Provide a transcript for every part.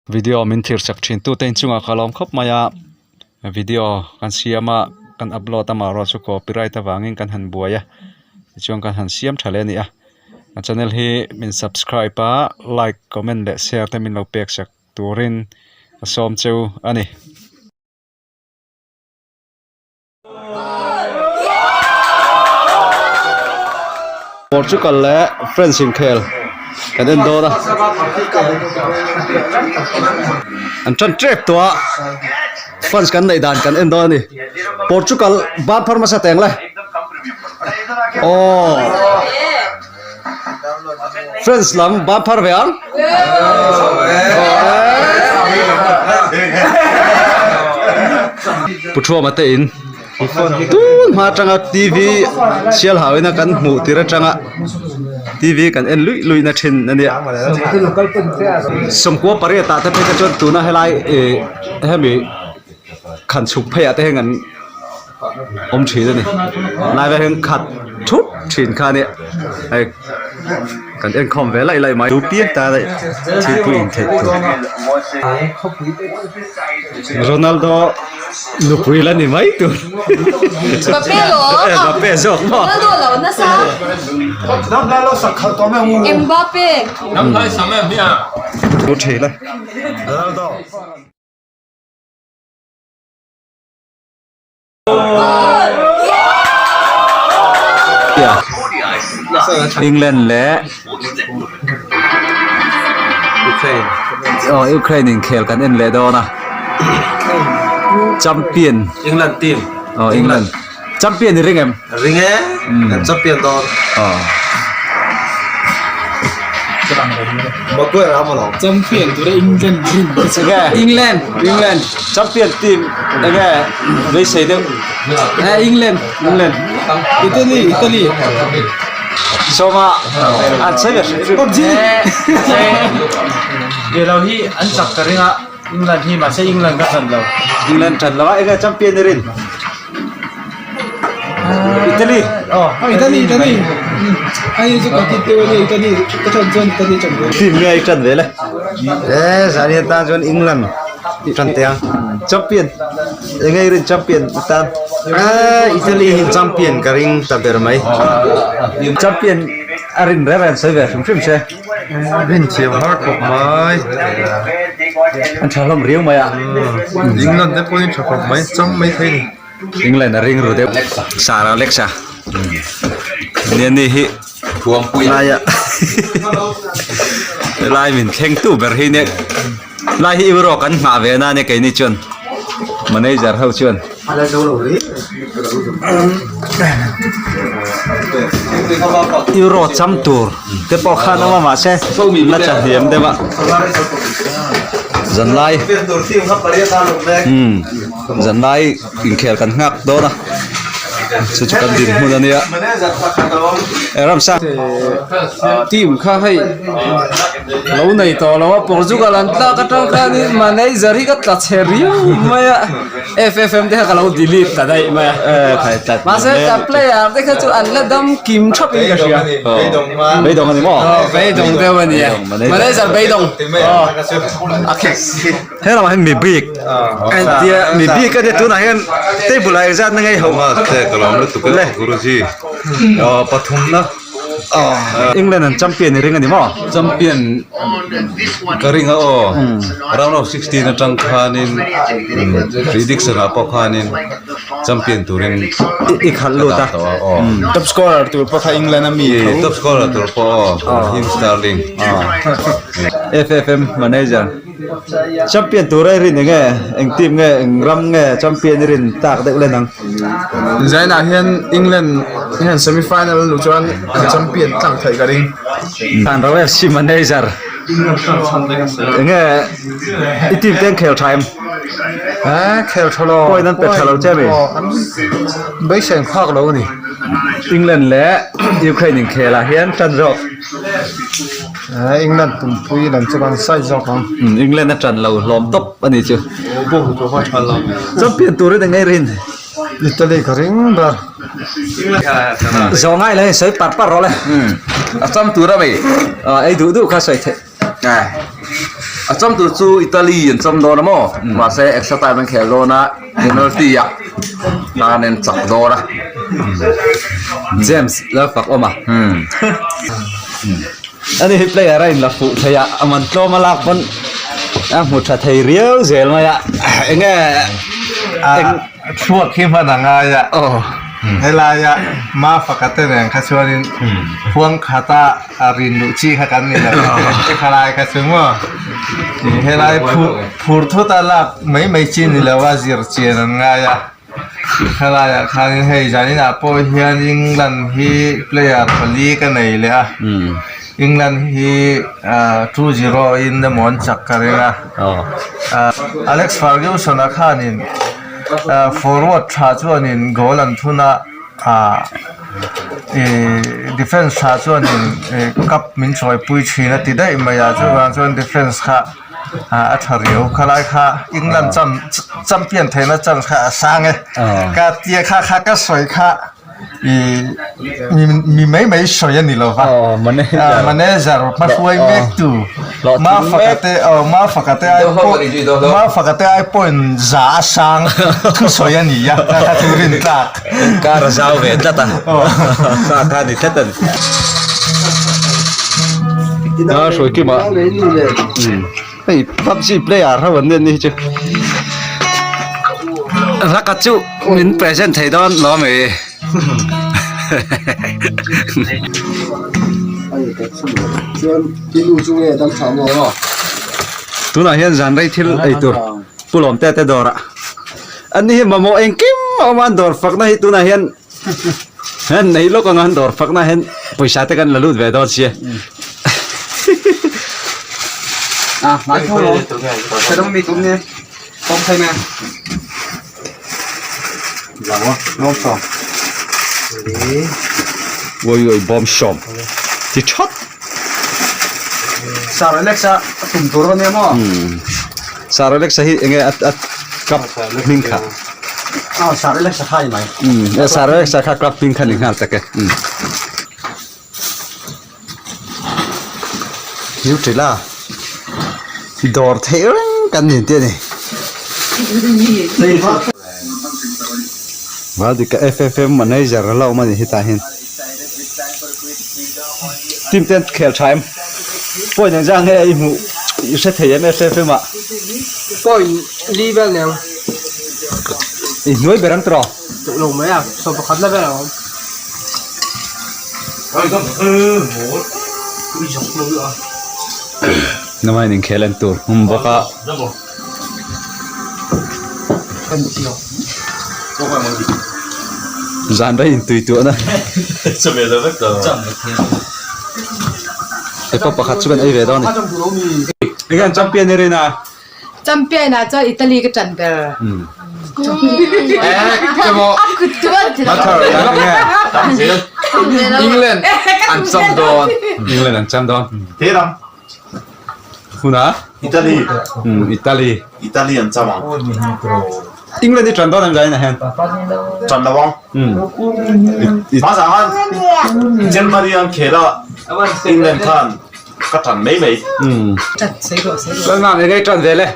Video min thlir chak thin tute inchungah ka lawm khawp mai a video kan siam a kan upload a amaherawhchu copyright avangin kan han buai a tichuan kan han siam tha leh a ni a a channel hi min subscribe a like comment leh share te min lo pek sak turin ka sawm cheu a ni. Portugal leh France inkhel kan en dawn a an tan tep tawh a France kan neih dan kan en dawn a ni Portugal ban phar hmasa teng le aw France lam ban phar ve ang Pu Thuama te in tun hma atanga T V sial hau ina kan hmuh tir atanga T V kan en luih luih na thin a nia sawmkua pariat ah te phei kha chuan tuna helai ih hemi khan chhuk phei ah te hian an awm thin a ni lai vel hian khat thup thin kha a nia hei kan enkhawm ve laih laih mai chu piang ta daih thilpui intheih tur Ronaldo nupui la ni mai tur Mbappe lo Mbappe zawk maw Ronaldo lo nasa Mbappe thu thin a England leh aw Ukraine inkhel kan en leh dawn a champion England team aw England champion i ring em ring e kan champion dawn aw Maguire a maw champion tura England rin England England Champion team enge beisei deuh eh England England Italy Italy Sawma an sawi ve hrim hrim PUBG Ve lo hi an chak ka ring a England hi mahse England ka chan lo England chan lo a enge champion i rin Italy oh Italy Italy ai chu ka ti te wani Italy ka chan chuan Italy chan ve team nge i chan ve le eh zani atan chuan England chan te ang champion enge i rin champion atan eh Italy hi champion ka ring ta ber mai champion a rin reng reng sawi ve hrim hrim se rin thiam har khawp mai an tha hlawm riau mai a England te pawhin tha khawp mai cham mai thei ni England a ring ru deuh Sir Alexa nia ni hi laia lai min thleng tu ber hi nia lai hi euro kan nghah ve na nia keini chuan manager ho chuan euro cham tur te pawh khan awm a mahse la cha hniam deuh a zanlai umm. Zanlai inkhel kan nghak dawn a chu chu kan dinhmun a nia eh ramsa team kha hei lo nei tawh lo a Portugal an tlak atang khanin manager hi ka tla chhe riau mai a F_F_M te kha ka lo delete ta daih mai a mahse ka player te kha chu an la dam kim thap in ka hria beidawng a ni maw beidawng deuh a ni e manager beidawng a khek. He lamah hian mi bik entia mi bik a nia tunah hian table ah engzat na ngei ho le pathum na England an champion i ring a ni maw champion ka ring a aw round of 16 atang khanin prediction ah pawh khanin champion turin i khalh lut a top scorer tur pawh kha England a mi top scorer tur pawh aw Raheem Sterling FFM manager Champion tur a i rin enge eng team nge eng ram nge champion i rin tak deuh len ang. Zainah hian England hian semi final an luh chuan an champion tlang theih ka ring. Tan Rao FC manager enge i team te an khel tha em? Eh khel tha lo. Point an pe tha lo che mi? Beisei an phak lo a ni. England leh Ukraine inkhel ah hian tan zawk. England tumpui lam chu kan sawi zawk ang. England a ṭan lo hlawm tawp a ni chu. Champion turin eng nge rin? Italy ka ring ber. Zawh ngai lo hei sawi par par rawh le. A cham tur a mi. Ei duh duh kha sawi theih. A cham tur chu Italy an cham dawn a maw? Mahse extra time an khel dawn a, penalty ah khan an chak dawn a. James la fak awm a. Ani hi player a inla fuh thei a, a man tlawm a lak pawn a hmu tha thei riau zel mai a. Enge eng thluak hi hman a ngai a. Helaia Mafaka te nen kha chuanin huang khata a rin luh chi kha kan ni lo khalai kha chu maw helai phur thut a lak mai mai chi ni lo a zir chian an ngai a khalai ah khanin hei zanin ah pawh hian England hi player pali ka nei leh a England hi 2-0 in emaw an chak ka ring a Alex Ferguson a khanin forward tha chuanin goal an thun a. Ihh defence tha chuanin ih cup min chawipui thin a ti daih mai a chuvang chuan defence kha a tha riau khalai kha England cham champion theihna chance kha a sang e ka tia kha kha ka sawi kha ih mi mai mai sawi a ni lo va manager hmahruai mek tu Mafakate aw Mafakate ai pawh Mafakate ai pawhin za a sang thusawi a ni a kha kha chu rin tlak. Kar a zau ve tlat a kha kha ni tlat a ni. A hruai kim a hei PUBG player ho an nia ni hi chu Raka chu min present thei dawn lo ami. Tunah hian zan rei thil ei tur Pu Lawmte te dawrah an ni hi mamawh engkim a awm a an dawr fakna hi tunah hian an nei lawk ang a an dawr fakna hian pawisa te kan la lut ve dawn sia. Oi oi bawm sawm ti that. Sir Alexa a tum tur a nia maw? Sir Alexa hi enge a a club hming kha? Aw Sir Alexa kha ni mai. Sir Alexa kha club hming kha ni nghal tak e. Nutella dawr theih reng kan ni tih a ni. Valdika F_F_M manager a la awm a ni hetah hian team te an khel tha em point engzah nge i hmuh i hre thei em F_F_M ah. Point li vel nen. I hnuai ber ang tawh. Lo mai a saw pakhat la vel a awm. Namain inkhel en tur hmun bawk a. Zan rei intui tuah na. Paper pakhat chu kan ei ve dawn a ni. Enge an champion i rin a? Champion ah chuan Italy ka ṭan ber. England an cham dawn. England an cham dawn. Huna? Italy. Italy. Italy an cham ang. England i ṭan dawn em zai na hian? Ṭan lo ang. Hmasa khan Germany an khel a, England khan Ka ṭan mai mai. Chuan mam enge i ṭan ve le?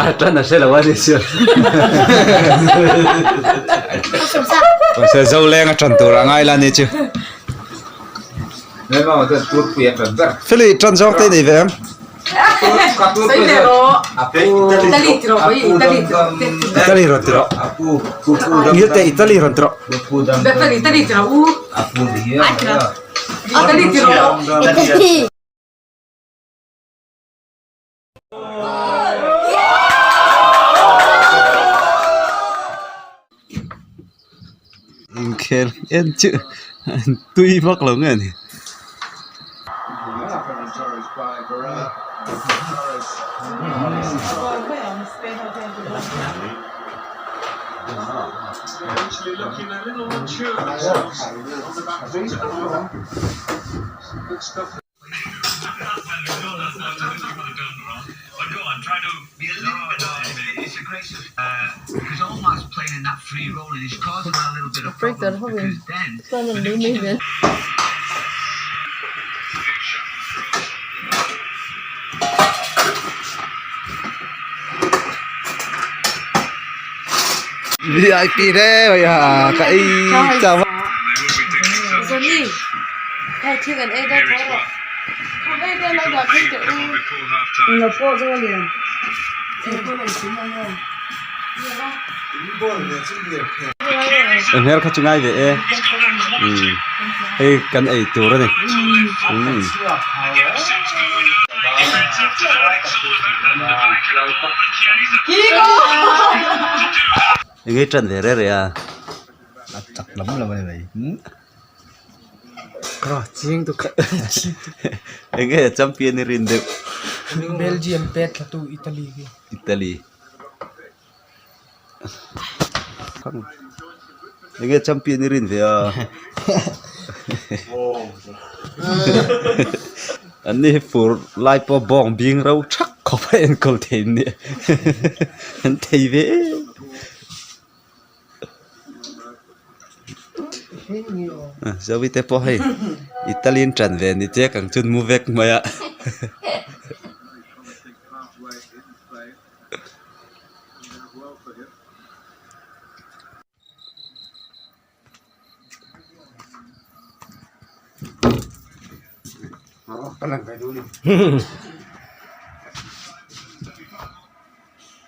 A ṭan a hre lo a ni chu. Mahse Zoleng a ṭan tur a ngai la ni chu. Feli ṭan zawng te nei ve em? Italy rawn ti rawh. Ngil te Italy rawn ti rawh. Inkhel en chu tui vak lo nge ni. VIP hle mai a ka ei chau a. Hmel kha chu ngai ve e hei kan ei tur a ni. Enge tan ve reh reh a. A chak lam lam a ni mai. Enge champion i rin deuh. Belgium pet thla tu Italy khi. Italy. Enge champion i rin ve a. An ni hi fur lai pawh bawng bing ro thak khawp a enkawl thei an nia an thei ve em. Zovi te pawh hei Italian ṭan ve ni chiang ang chu an mu vek mai a.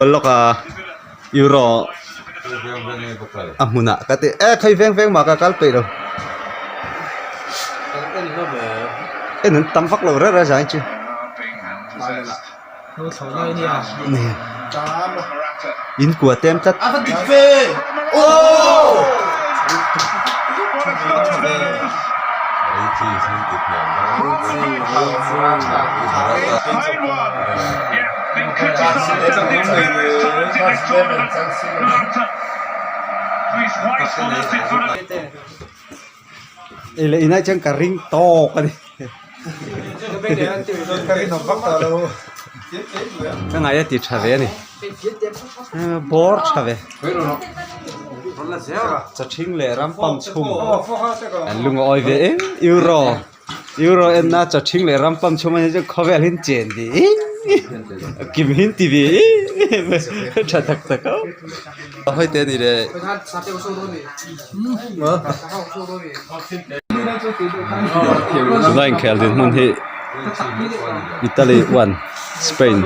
Lawk a euro a hmunah ka ti e khawi veng veng mah ka kal peih lo en an tam vak lo reuh reuh zai chu. In kua tem tlat. Ei leh inah chuan ka ring tawk a ni. Ka ngaih a ti tha ve a ni. Bawr tha ve. Chathing leh ram pump chhung an lung a awi ve em euro euro en na chathing leh ram pump chhung a ni chu khawvel hi an chen ve em kim hi an ti ve em tha tak tak a. Hawi te a ni leh. Tuna inkhel dinhmun hi Italy 1 Spain 1.